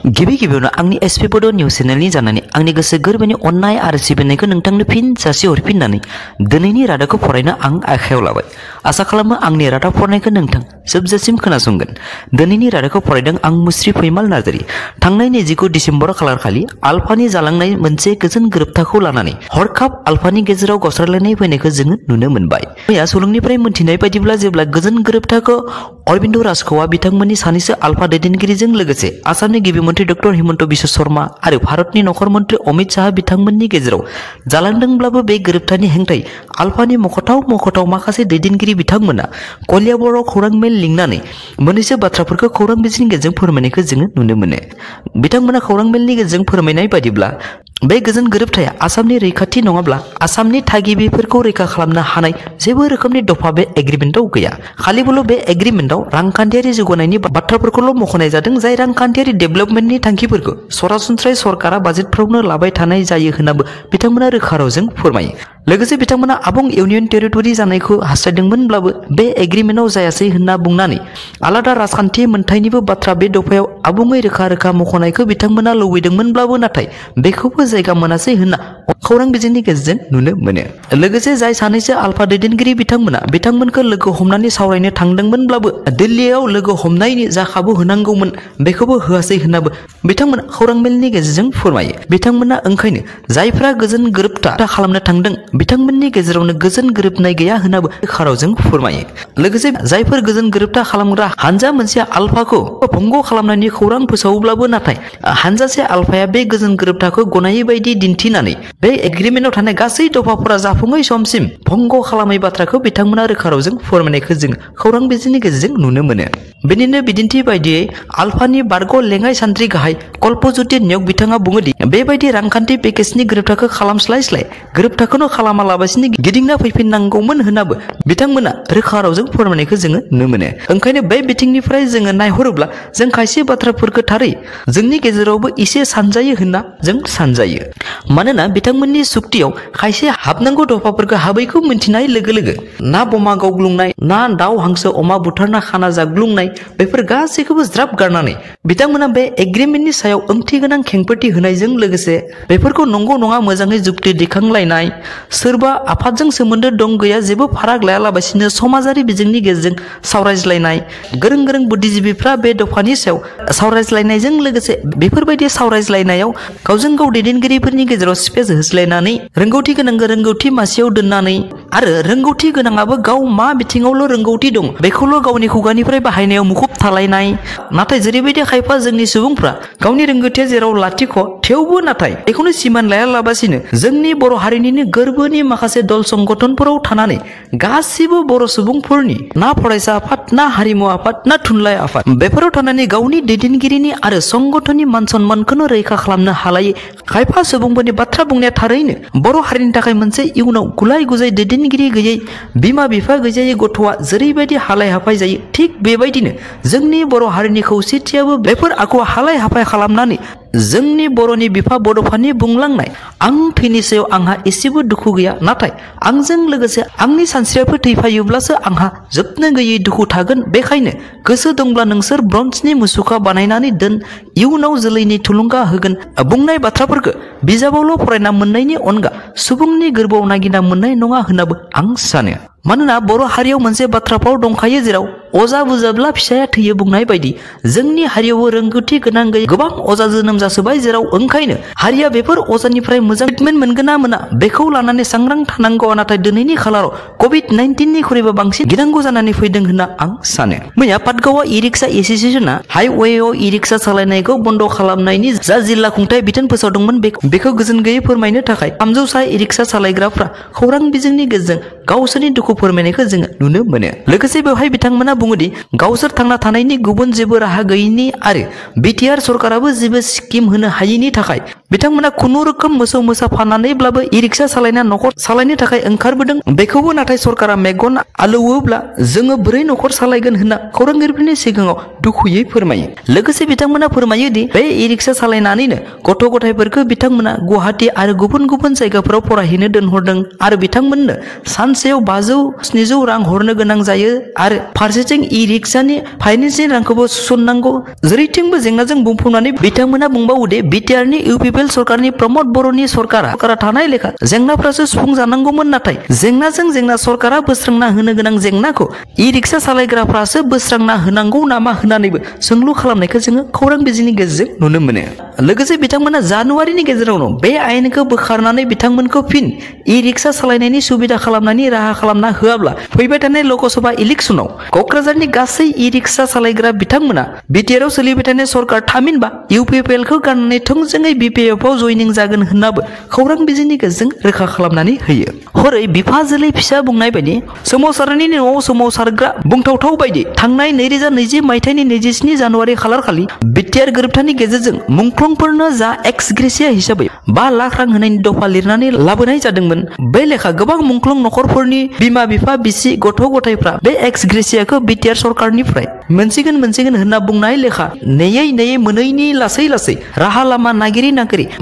गिबि गिबियावनो आंनि एसपि बड' निउस चेनेलनि जानानै आंनि गोसो गोरबोनि अननाय आरो सिबिनायखौ नोंथांनो फिन जासि हरफिननानै दिनैनि रादाबखौ फरायनो आं आखायाव लाबाय। आसा खालामो आंनि रादाब फरायनायखौ नोंथां जोबजासिम खोनासंगोन। दिनैनि रादाबखौ फरायदों आं मुस्रि फैमाल नार्जारी। थांनाय 29 डिसेम्बर खालारखालि आलफानि जालांनाय मोनसे गोजोन गोरोबथाखौ लानानै हरखाब आलफानि गेजेराव गावस्रालायनाय फैनायखौ जोङो नुनो मोनबाय। मैया सुलुंनिफ्राय मोनथिनाय बायदिब्ला जेब्ला गोजोन गोरोबथाखौ अरबिन्द राजखौआ बिथांमोननि सानैसो आलफा दैदेनगिरिजों लोगोसे आसामनि गिबि मन्त्रि डक्टर हिमन्त बिश्व शर्मा आरो भारतनि नखर मन्त्रि अमित शाह बिथांमोननि गेजेराव जालांदोंब्लाबो बे गोरोबथानि हेंथायै आलफानि मख'थाव माखासे दैदेनगिरि बिथांमोना कलियाबराव खौरां मेल लिंनानै मोननैसो बाथ्राफोरखौ खौरां बिजोंनि गेजेरजों फोरमायनायखौ जोङो नुनो मोनो। बिथांमोना खौरां मेलनि गेजेरजों फोरमायनाय बायदिब्ला बे गोजोन गोरोबथाया आसामनि रैखाथि नङाब्ला आसामनि थागिबिफोरखौ रैखा खालामनो हानाय जेबो रोखोमनि दफा बे एग्रिमेन्टआव गैया। खालिबोल' बे एग्रिमेन्टआव रांखान्थियारि जौगानायनि बाथ्राफोरखौल' मख'नाय जादों, जाय रांखान्थियारि डेभेलपमेन्टनि थांखिफोरखौ सरासनस्रायै सरकारा बाजेटफ्रावनो लाबाय थानाय जायो होननाबो बिथांमोना रोखा रावजों फोरमायो। लोगोसे बिथांमोना आबुं इउनियन टेरिटरि जानायखौ हास्थायदोंमोनब्लाबो बे एग्रिमेन्टआव जायासै होनना बुंनानै आलादा राजखान्थि मोनथायनिबो बाथ्रा बे दफायाव आबुङै रोखा मख'नायखौ बिथांमोना लुबैदोंमोनब्लाबो नाथाय बेखौबो जायगा मोनासै होनना खौरां बिजोंनि गेजेरजों नुनो मोनो। लोगोसे जाय सानैसो आलफा दैदेनगिरि बिथांमोनखौ लोगो हमनानै सावरायनो थांदोंमोनब्लाबो दिल्लीयाव लोगो हमनायनि जा खाबु होनांगौमोन बेखौबो होआसै होननाबो बिथांमोना खौरां मेलनि गेजेरजों फोरमायो। बिथांमोना ओंखायनो जायफ्रा गोजोन गोरोबथा खालामनो थांदों बिथांमोननि गेजेरावनो गोजोन गोरोबनाय गैया होननाबो खारावजों फोरमायो। लोगोसे जायफोर गोजोन गोरोबथा खालामग्रा हानजा मोनसे आलफाखौ भंग खालामनायनि खौरां फोसावोब्लाबो नाथाय हानजासे आलफाया बे गोजोन गोरोबथाखौ गनायै बायदि दिन्थिनानै बे एग्रिमेन्टआव थानाय गासै दफाफोरा जाफुङै समसिम भंग खालामै बाथ्राखौ बिथांमोना रोखा रावजों फोरमायनायखौ जों खौरां बिजोंनि गेजेरजों नुनो मोनो। बेनिनो बिदिन्थि बायदियै आलफानि बारग' लेङाइ सानथ्रि गाहाय कल्पज्योति नायक बिथाङा बुङोदि बेबायदि रांखान्थि पेकेजनि गोरोबथाखौ खालामस्लाय गोरोबथाखौनो खालामालाबासिनो गिदिंना फैफिननांगौमोन होननाबो बिथांमोना रोखा रावजों फोरमायनायखौ जोङो नुनो मोनो। ओंखायनो बे बिथिंनिफ्राय जोङो नायहरोब्ला जों खायसे बाथ्राफोरखौ थारै जोंनि गेजेरावबो एसे सानजायो होनना जों सानजायो। मानोना बिथांमोननि सुक्तियाव खायसे हाबनांगौ दफाफोरखौ हाबैखौ मिन्थिनाय लोगो लोगो ना बमा गावग्लुंनाय, ना दाउ हांसो अमा बुथारना खाना जाग्लुंनाय बेफोर गासैखौबो ज्राब गारनानै बिथांमोना बे एग्रिमेन्टनि सायाव ओंथि गोनां खेंफोरथि होनायजों लोगोसे बेफोरखौ नंगौ नङा मोजाङै जुक्ति दिखांलायनाय, सोरबा आफादजों सोमोन्दो दं गैया जेबो फाराग लायालाबासिनो समाजारि बिजोंनि गेजेरजों सावरायज्लायनाय, गोरों बुद्धिजीबिफ्रा बे दफानि सायाव सावरायज्लायनायजों लोगोसे बेफोरबायदि सावरायज्लायनायाव गावजों गाव दैदेनगिरिफोरनि गेजेराव स्पेस होज्लायनानै रोंगौथि गोनांखौ रोंगौथि मासियाव दोननानै आरो रोंगौथि गोनाङाबो गाव मा बिथिङावल' रोंगौथि दं बेखौल' गावनि खुगानिफ्राय बाहायनायाव मुखुब थालायनाय। नाथाय जेरैबायदि खायफा जोंनि सुबुंफ्रा गावनि रोंगौथिया जेराव लाथिख' थेवबो नाथाय बेखौनो सिमान लायालाबासिनो जोंनि बर' हारिनिनो गोरबोनि माखासे दल संगठनफोराव थानानै गासिबो बर' सुबुंफोरनि ना फरायसा आफाद, ना हारिमु आफाद, ना थुनलाइ आफाद बेफोराव थानानै गावनि दैदेनगिरिनि आरो संगठननि मान सन्मानखौनो रैखा खालामनो हालायै खायफा सुबुंफोरनि बाथ्रा बुंनाया थारैनो बर' हारिनि थाखाय मोनसे इयुनाव गुलाय गुजाय दैदेनगिरि गैयै, बिमा बिफा गैजायै गथ'आ जेरैबायदि हालाय हाफाय जायो थिग बेबायदिनो जोंनि बर' हारिनि खौसेथियाबो बेफोर आखुआ हालाय हाफाय खालामनानै जोंनि बर'नि बिफा बड'फानि बुंलांनाय आं थैनि सायाव आंहा एसेबो दुखु गैया, नाथाय आंजों लोगोसे आंनि सानस्रियाफोर थैफायोब्लासो आंहा जोबनो गैयै दुखु थागोन। बेखायनो गोसो दंब्ला नोंसोर ब्रन्जनि मुसुखा बानायनानै दोन, इयुनाव जोलैनि थुलुंगा होगोन बुंनाय बाथ्राफोरखौ बिजाबावल' फरायना मोननायनि अनगा सुबुंनि गोरबोआव नागिरना मोननाय नङा होननाबो आं सानो। मानोना बर' हारियाव मोनसे बाथ्रा फाव दंखायो जेराव अजा बुजाब्ला फिसाया थैयो बुंनाय बायदि जोंनि हारियावबो रोंगौथि गोनां गैयै गोबां अजा जोनोम जासोबाय, जेराव ओंखायनो हारिया बेफोर अजानिफ्राय मोजां ट्रिटमेन्ट मोनगोन ना मोना बेखौ लानानै सांग्रां थानांगौ। नाथाय दिनैनि खालाराव कभिड-19निख्रुइबो बांसिन गिनांगौ जानानै फैदों होनना आं सानो। मैया पाटगावा इ-रिक्सा एस'सिएशना हाइवेआव इ-रिक्सा सालायनायखौ बन्द खालामनायनि जा जिल्ला खुंथाय बिथोन फोसावदोंमोन बेखौ गोजोन गैयै फोरमायनो थाखाय 300 सा इ-रिक्सा सालायग्राफ्रा खौरां बिजोंनि गेजेरजों गावसोरनि दुखु फोरमायनायखौ जोङो नुनो मोनो। लोगोसे बेवहाय बिथांमोना बुङोदि गावसोर थांना थानायनि गुबुन जेबो राहा गैयिनि आरो बिटिआर सरकाराबो जेबो स्किम होनो हायैनि थाखाय बिथांमोना खुनुरुखुम मोसौ मोसा फाननानैब्लाबो ई-रिक्शा सालायना नखर सालायनो थाखाय ओंखारबोदों। बेखौबो नाथाय सरकारा मेगन आलौवोब्ला जोङो बोरै नखर सालायगोन होनना खौरांगिरिफोरनि सिगाङाव दुखुयै फोरमायो। लोगोसे बिथांमोना फोरमायो दि बे ई-रिक्शा सालायनानैनो गथ' गथायफोरखौ बिथांमोना गुवाहाटी आरो गुबुन गुबुन जायगाफोराव फरायहैनो दोनहरदों आरो बिथांमोननो सानसेयाव 500-700 रां हरनो गोनां जायो आरो फारसेथिं ई-रिक्शानि फाइनेन्सनि रांखौबो सुसननांगौ। जेरैथिंबो जेंनाजों बुंफबनानै बिथांमोना बुंबावो दि बिटिआरनि इउपिपिएल सरकारनि प्रमद बर'नि सरकारा थानाय लेखा जेंनाफ्रासो सुफुंजानांगौमोन, नाथाय जेंनाजों जेंना सरकारा बोस्रांना होनो गोनां जेंनाखौ ई-रिक्शा सालायग्राफ्रासो बोस्रांना होनांगौ नामा होननानैबो सोंलु खालामनायखौ जोङो खौरां बिजोंनि गेजेरजों नुनो मोनो। लोगोसे बिथांमोना जानुवारिनि गेजेरावनो बे आयेनखौ बोखारनानै बिथांमोनखौ फिन ई-रिक्शा सालायनायनि सुबिदा खालामनायनि राहा खालामना होआब्ला फैबाय थानाय लकसभा इलेक्शनाव क'क्राझारनि गासै ई-रिक्शा सालायग्रा बिथांमोना बिटिआरआव सोलिबाय थानाय सरकार थामहिनबा इउपिपिएलखौ गारनानै थोंजोङै बिपिएफआव जयनिं जागोन होननाबो खौरां बिजोंनि गेजेरजों रोखा खालामनानै होयो। हरै बिफा जोलै फिसा बुंनाय बायदि सोमावसारनायनि न'आव सोमावसारग्रा बुंथावथाव बायदि थांनाय 2020 मायथाइनि 27 जानुवारि खालारखालि बिटिआर गोरोबथानि गेजेरजों मुंख्लंफोरनो जा एक्स ग्रेसिया हिसाबै 5 लाख रां होनायनि दफा लिरनानै लाबोनाय जादोंमोन। बे लेखा गोबां मुंख्लं नखरफोरनि बिमा बिफा बिसि गथ' गथायफ्रा बे एक्स ग्रेसियाखौ बिटिआर सरकारनिफ्राय मोनसिगोन होनना बुंनाय लेखा नेयै मोनैनि लासै राहा लामा नागिरै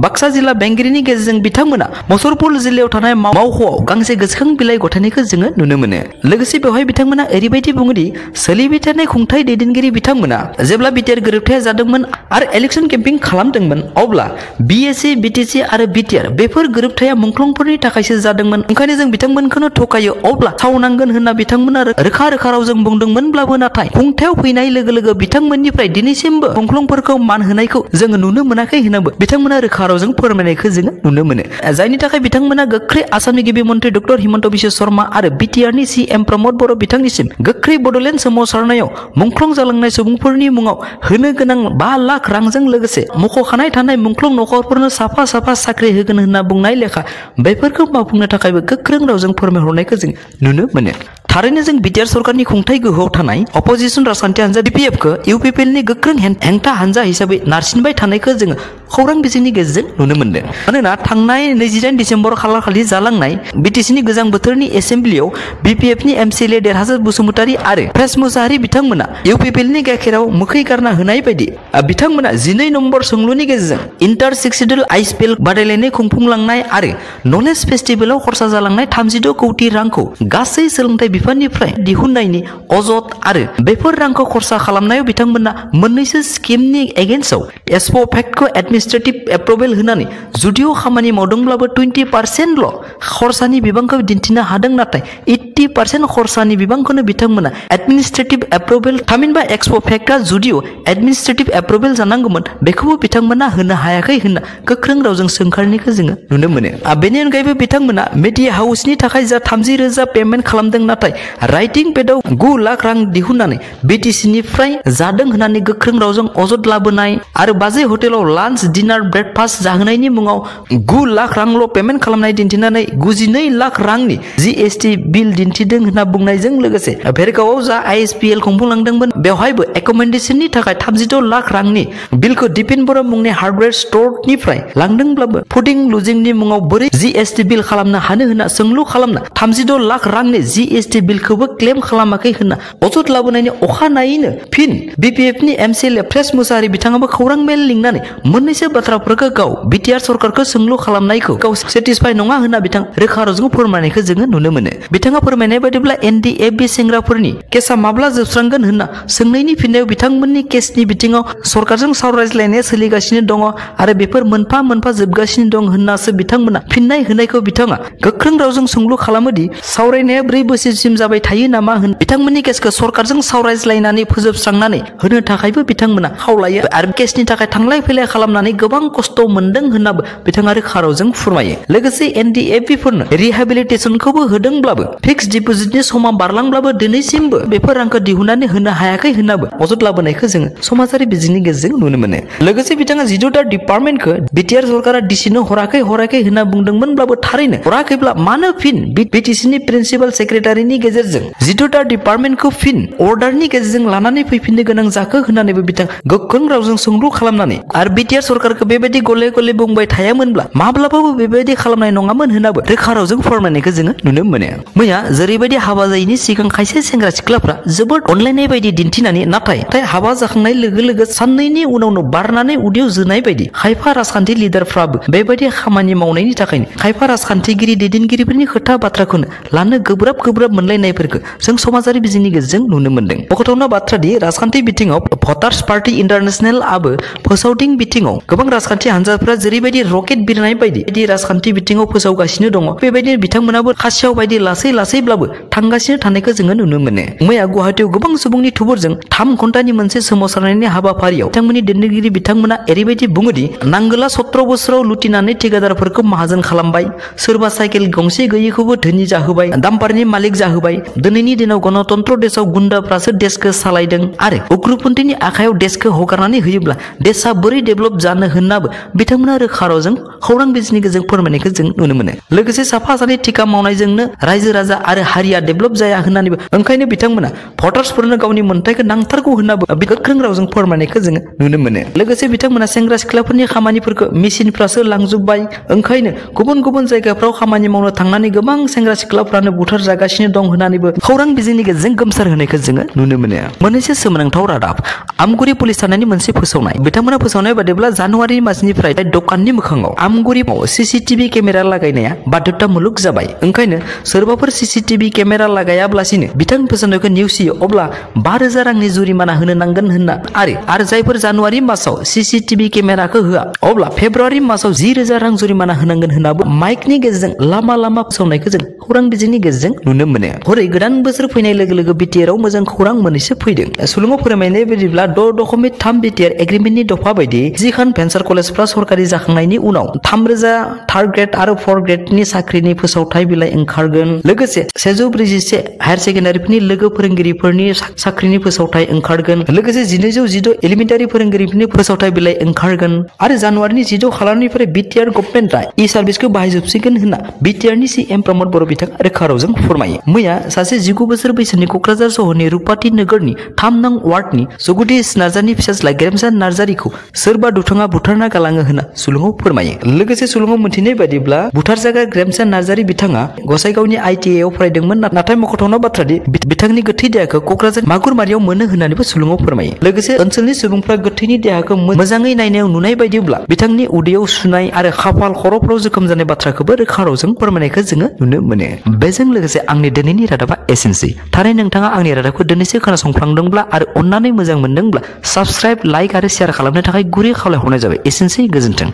बाक्सा जिल्ला बेंगिरिनि गेजेरजों बिथांमोना मसलपुर जिल्लायाव थानाय मावख'आव गांसे गोसोखां बिलाइ गथायनायखौ जोङो नुनो मोनो। लोगोसे बेवहाय बिथांमोना ओरैबायदि बुङोदि सोलिबाय थानाय खुंथाय दैदेनगिरि बिथांमोना जेब्ला बिटिआर गोरोबथाया जादोंमोन आरो इलेक्शन केम्पिं खालामदोंमोन अब्ला बिएसि बिटिसि आरो बिटिआर बेफोर गोरोबथाया मुंख्लंफोरनि थाखायसो जादोंमोन, ओंखायनो जों बिथांमोनखौनो थगायो अब्ला सावनांगोन होनना बिथांमोना रोखा रावजों बुंदोंमोनब्लाबो नाथाय खुंथायाव फैनाय लोगो बिथांमोननिफ्राय दिनैसिमबो मुंख्लंफोरखौ मान होनायखौ जोङो नुनो मोनाखै होननाबो बिथांमोना रोखा रावजों फोरमायनायखौ जोङो नुनो मोनो। जायनि थाखाय बिथांमोना गोख्रै आसामनि गिबि मन्त्रि डक्टर हिमन्त बिश्व शर्मा आरो बिटिआरनि सीएम प्रमद बर' बिथांनिसिम गोख्रै बड'लेण्ड सोमावसारनायाव मुंख्लं जालांनाय सुबुंफोरनि मुङाव होनो गोनां 5 लाख रांजों लोगोसे मख'खानाय थानाय मुंख्लं नखरफोरनो साफा साख्रि होगोन होनना बुंनाय लेखा बेफोरखौ मावफुंनो थाखायबो गोख्रों रावजों फोरमायहरनायखौ जों नुनो मोनो। थारैनो जों बिटिआर सरकारनि खुंथाय गोहोआव थानाय अपोजिशन राजखान्थि हान्जा बिपिएफखौ इउपिपिएलनि गोख्रों हेंथा हान्जा हिसाबै नारसिनबाय थानायखौ जोङो खौरां बिजोंनि गेजेरजों नुनो मोनदों। मानोना थांनाय 28 दिसेम्बर खालारखालि जालांनाय बिटिसिनि गोजां बोथोरनि एसेम्ब्लियाव बिपिएफनि एमसिएलए देरहासात बसुमतारी आरो फ्रेस मुसाहारि बिथांमोना इउपिपिएलनि गाइखेराव मोखै गारना होनाय बायदि बिथांमोना 12 नम्बर सोंलुनि गेजेरजों इन्टार सेक्सनेल आइसपिएल बादायलायनाय खुंफुंलांनाय आरो नलेज फेस्टिभेलाव खरसा जालांनाय 36 कौटि रांखौ गासै सोलोंथाइ बिफाननिफ्राय दिहुननायनि अजद आरो बेफोर रांखौ खरसा खालामनायाव बिथांमोना मोननैसो स्किमनि एगेन्स्टआव एसप' फेक्टखौ एडमिनिस्ट्रेटिभ एप्रुभेल होनानै जुदिअ खामानि मावदोंब्लाबो 20%ल' खरसानि बिबांखौ दिन्थिनो हादों, नाथाय 80% खरसानि बिबांखौनो बिथांमोना एडमिनिस्ट्रेटिभ एप्रुभेल थामहिनबा एक्सप' फेक्टआ जुदिअ एडमिनिस्ट्रेटिभ एप्रुभेल जानांगौमोन बेखौबो बिथांमोना होनो हायाखै होनना गोख्रों रावजों सोंखारिनायखौ जोङो नुनो मोनो। बेनि अनगायैबो बिथांमोना मिडिया हाउसनि थाखाय जा 30,000 पेमेन्ट खालामदों, नाथाय राइटिं पेडआव 9 लाख रां दिहुननानै बिटिसिनिफ्राय जादों होननानै गोख्रों रावजों अजद लाबोनाय आरो बाजै हटेलाव लान्च डिनार ब्रेकफास्ट जाहोनायनि मुङाव 9 लाख रांल' पेमेन्ट खालामनाय दिन्थिनानै 92 लाख रांनि जीएसटी बिल दिन्थिदों होनना बुंनायजों लोगोसे भेरगावआव जा आइएसपिएल खुंफुंलांदोंमोन बेवहायबो एकोमोडेशननि थाखाय 36 लाख रांनि बिलखौ दिपिन बर' मुंनि हार्डवेयर स्ट'रनिफ्राय लांदोंब्लाबो फुडिं लुजिंनि मुङाव बोरै जीएसटी बिल खालामनो हानो होनना सोंलु खालामना 36 लाख रांनि जीएसटी बिलखौबो क्लेम खालामाखै होनना अजद लाबोनायनि अखानायैनो फिन बिपिएफनि एमसिएलए फ्रेस मुसाहारि बिथाङाबो खौरां मेल लिंनानै मोननैसो बाथ्राफोरखौ गाव बिटिआर सरकारखौ सोंलु खालामनायखौ गाव सेटिसफाइ नङा होनना बिथां रोखा रावजों फोरमायनायखौ जोङो नुनो मोनो। बिथाङा फोरमायनाय बायदिब्ला एनडिएफबि सेंग्राफोरनि केसआ माब्ला जोबस्रांगोन होनना सोंनायनि फिननायाव बिथांमोननि केसनि बिथिङाव सरकारजों सावरायज्लायनाया सोलिगासिनो दङ आरो बेफोर मोनफा मोनफा जोबगासिनो दं होननासो बिथांमोना फिननाय होनायखौ बिथाङा गोख्रों रावजों सोंलु खालामोदि सावरायनाया 4 बोसोरसिम जाबाय थायो नामा होन बिथांमोननि केसखौ सरकारजों सावरायज्लायनानै फोजोबस्रांनानै होनो थाखायबो बिथांमोना खावलायो आरो केसनि थाखाय थांलाय फैलाय खालामनानै गोबां खस्थ' मोनदों होननाबो बिथाङा रोखा रावजों फोरमायो। लोगोसे एनडिएफबिफोरनो रिहेबिलिटेसनखौबो होदोंब्लाबो फिक्स फिक्स डिप'जिटनि समा बारलांब्लाबो दिनैसिमबो बेफोर रांखौ दिहुननानै होनो हायाखै होननाबो अजद लाबोनायखौ जोङो समाजारि बिजोंनि गेजेरजों नुनो मोनो। लोगोसे बिथाङा 14टा डिपार्टमेन्टखौ बिटिआर सरकारा डिसिनो हराखै होनना बुंदोंमोनब्लाबो थारैनो हराखैब्ला मानो फिन बिटिसिनि प्रिन्सिपाल सेक्रेटारिनि गेजेरजों 14टा डिपार्टमेन्टखौ फिन अर्डारनि गेजेरजों लानानै फैफिननो गोनां जाखो होननानैबो बिथां गोख्रों रावजों सोंलु खालामनानै आरो बिटिआर सरकारखौ बेबायदि गले गले बुंबाय थायामोनब्ला माब्लाबाबो बेबायदि खालामनाय नङामोन होननाबो रोखा रावजों फोरमायनायखौ जोङो नुनो मोनो। मैया जेरैबायदि हाबा जायैनि सिगां खायसे सेंग्रा सिख्लाफ्रा जोबोद अनलायनाय बायदि दिन्थिनानै नाथाय हाबा जाखांनाय लोगो लोगो साननैनि उनावनो बारनानै उदैयाव जोनाय बायदि खायफा राजखान्थि लिडारफ्राबो बेबायदि खामानि मावनायनि थाखायनो खायफा राजखान्थिगिरि दैदेनगिरिफोरनि खोथा बाथ्राखौनो लानो गोब्राब मोनलायनायफोरखौ जों समाजारि बिजोंनि गेजेरजों नुनो मोन्दों। मख'थावना बाथ्रा दि राजखान्थि बिथिङाव भटार्स पार्टी इन्टारनेशनेल आबो फोसावदिं बिथिङाव गोबां राजखान्थि हान्जाफोरा जेरैबायदि रकेट बिरनाय बायदि राजखान्थि बिथिङाव फोसावगासिनो दङ बेबायदिनो बिथांमोनाबो खासियाव बायदि लासैब्लाबो थांगासिनो थानायखौ जोङो नुनो मोनो। मैया गुवाहाटीयाव गोबां सुबुंनि थुबुरजों 3 घन्टानि मोनसे सोमावसारनायनि हाबाफारियाव बिथांमोननि दैदेनगिरि बिथांमोना एरैबायदि बुङोदि नांगोला 17 बोसोराव लुटिनानै ठेकेदारफोरखौ माहाजोन खालामबाय, सोरबा साइकेल गंसे गैयैखौबो धोनि जाहोबाय, दाम्पारनि मालिक जाहोबाय। दिनैनि दिनाव गणतन्त्र देशआव गुन्डाफ्रासो देशखौ सालायदों आरो उग्रपन्थीनि आखायाव देशखौ हगारनानै होयोब्ला देशा बोरै डेभेलप जानो होननाबो बिथांमोना रोखा रावजों खौरां बिजोंनि गेजेरजों फोरमायनायखौ जों नुनो मोनो। लोगोसे साफा सानै टिका मावनायजोंनो रायजो राजा आरो हारिया डेभेलप जाया होननानैबो ओंखायनो बिथांमोना भटार्सफोरनो गावनि मोन्थायखौ नांथारगौ होननाबो गोख्रों रावजों फोरमायनायखौ जोङो नुनो मोनो। लोगोसे बिथांमोना सेंग्रा सिख्लाफोरनि खामानिफोरखौ मेसिनफ्रासो लांजोब्बाय, ओंखायनो गुबुन जायगाफ्राव खामानि मावनो थांनानै गोबां सेंग्रा सिख्लाफ्रानो बुथार जागासिनो दं होननानैबो खौरां बिजोंनि गेजेरजों गोमसार होनायखौ जोङो नुनो मोनो। मोननैसो सोमोनांथाव रादाब आमगुरि पुलिस थानायनि मोनसे फोसावनाय। बिथांमोना फोसावनाय बादिब्ला जानुवारि मासनिफ्राय दखाननि मोखाङाव आमगुरियाव सीसीटीवी केमेरा लागायनाया बाध्यतामूलक जाबाय। ओंखायनो सोरबाफोर सीसीटीवी केमेरा लागायाब्लासिनो बिथां फोसावनायखौ नेवसियो अब्ला 5,000 रांनि जुरिमाना होनो नांगोन होनना आरो जायफोर जानुवारि मासाव सीसीटीवी केमेराखौ होआ अब्ला फेब्रुवारि मासाव 10,000 रां जुरिमाना होनांगोन होननाबो माइकनि गेजेरजों लामा फोसावनायखौ जों खौरां बिजोंनि गेजेरजों नुनो मोनो। हरै गोदान बोसोर फैनाय लोगो लोगो बिटिआरआव मोजां खौरां मोननैसो फैदों। सुलुङाव फोरमायनाय बायदिब्ला 6.3 बिटिआर एग्रिमेन्टनि दफा बायदि 10 खान भेन्सार कलेजफ्रा सरकारि जाखांनायनि उनाव 3,000 थार्ड ग्रेड आरो 4th ग्रेडनि साख्रिनि फोसावथाय बिलाइ ओंखारगोन। लोगोसे 141 हायार सेकेन्डारिफोरनि लोगो फोरोंगिरिफोरनि साख्रिनि फोसावथाय ओंखारगोन। लोगोसे 1206 एलिमेन्टारि फोरोंगिरिफोरनि फोसावथाय बिलाइ ओंखारगोन आरो जानुवारिनि 16 खालारनिफ्राय बिटिआर गभर्नमेन्टआ इ-सार्भिसखौ बाहायजोबसिगोन होनना बिटिआरनि सीएम प्रमद बर' बिथाङा रोखा रावजों फोरमायो। मैया सासे 19 बोसोर बैसोनि क'क्राझार सहरनि रुपाथि नोगोरनि 3 नं वार्डनि जगदीश नार्जारिनि फिसाज्ला गेरेमसा नार्जारिखौ सोरबा दुथाङा बुथारना गालाङो होनना सुलुङाव फोरमायो। लोगोसे सुलुङाव मोनथिनाय बादिब्ला बुथारजाग्रा गेरेमसा नार्जारि बिथाङा गसाइगावनि ITIआव फरायदोंमोन, नाथाय मख'थावना बाथ्रादि बिथांनि गोथै देहाखौ क'क्राझार मागुरमारियाव मोनो होननानैबो सुलुङाव फोरमायो। लोगोसे ओनसोलनि सुबुंफ्रा गोथैनि देहाखौ मोजाङै नायनायाव नुनाय बायदिब्ला बिथांनि उदैयाव सुनाय आरो खाफाल खर'फ्राव जोखोम जानाय बाथ्राखौबो रोखा रावजों फोरमायनायखौ जोङो नुनो मोनो। बेजों लोगोसे आंनि दिनैनि रादाबा एसेनोसै। थारै नोंथाङा आंनि रादाबखौ दिनैसो खोनासंफ्लांदोंब्ला आरो अननानै मोजां मोनदोंब्ला साबस्क्राइब, लाइक आरो शेयार खालामनो थाखाय गुरै खावलायहरनाय जाबाय। एसेनोसै, गोजोन्थों।